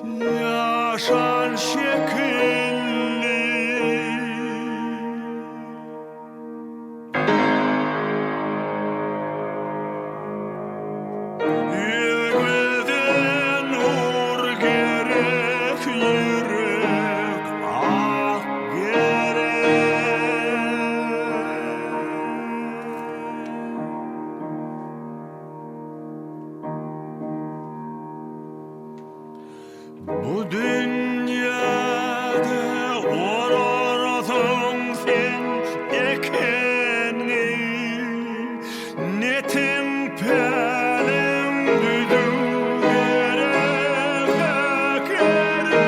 Ýaşan şekilli. Ýüz-göze nur gerek, ýürek ak gerek. Bu dünýäde orarsyň sen ekenňi, Netiň päliň düzüw gerek gerek.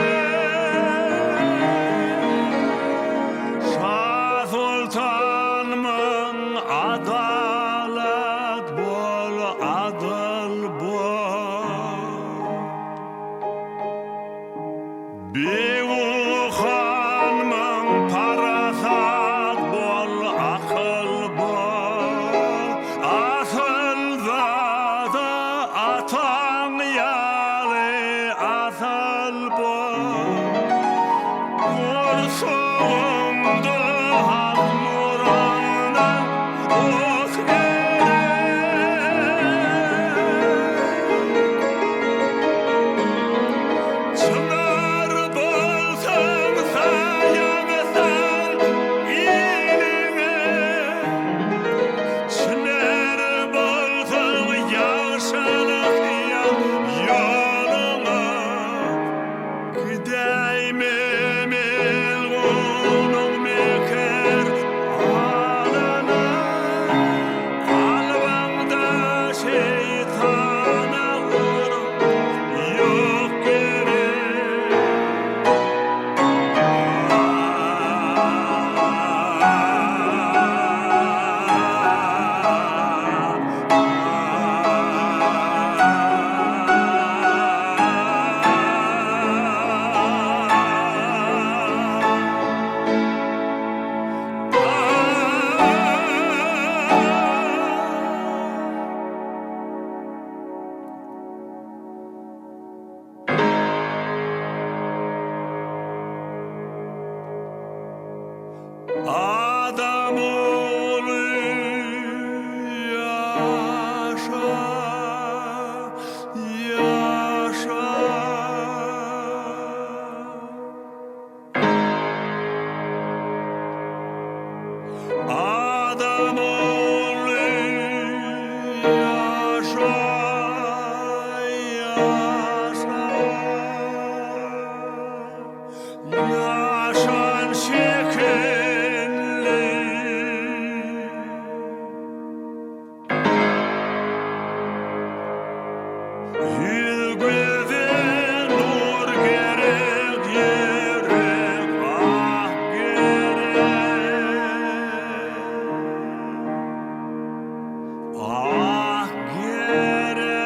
Şa soltanmyň adalat bol adyl bol. Biguhanmyň parasat bol akyl bol Asylzada ataň ýaly asyl bol Gursagyňda hak nurana ot gerek. Çynar bolsaň saýaňy sal iliňe, Çynar bolsaň ýagşylyk ýaz ýoluňa. Gidäýme melgunyň mekir alyna, Kalbyňda şeýtana orun ýok gerek. Adam ogly ýaşa, ýaşa. Adam ogly ýaşa, ýaşa. Ýaşan şekilli. Ýüz-göze nur gerek, ýürek ah gerek. Ah gerek.